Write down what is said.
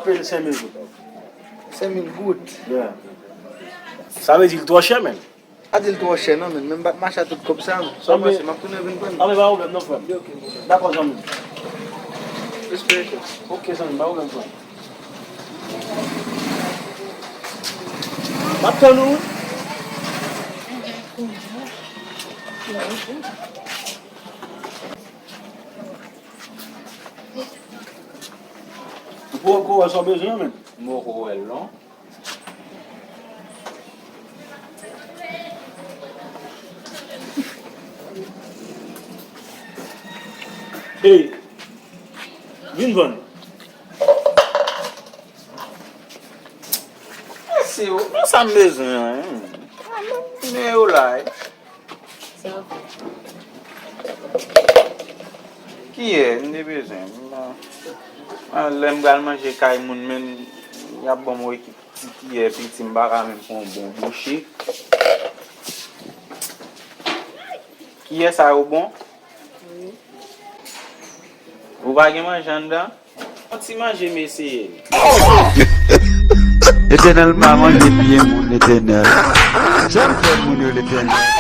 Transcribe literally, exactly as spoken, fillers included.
Peye l senk mil goud. Senk mil goud? Yeah. Sa vle di l twò chè, menn. Pa di l twò chè, non, menn. Men m pa t mache a tout kòb sa, menn. Sa w panse? M ap tounen vin pran l. Anben, pa pwoblèm, non, frè m. Dakò, zanmi m. Respè, chè. Oke, zanmi m, pa pwoblèm, frè m. M ap tann ou. Ou poko wè sa w bezwen an, menn? M poko wè l, non. Ey, vin vann. Mèsi, ou konn sa m bezwen an, wi. Men yo la, wi. Kiyè m te bezwen? M, ah, lè m pral manje kay moun, men y ap ban m yon ekip ti kiyè piti, m pa ka menm pran yon bon bouche. Kiyè sa yo bon? Wi. Ou pa gen manje anndan? Yon ti manje m eseye l. Letènèl pa manje pye moun, Letènèl. Jan m fè moun yo, Letènèl.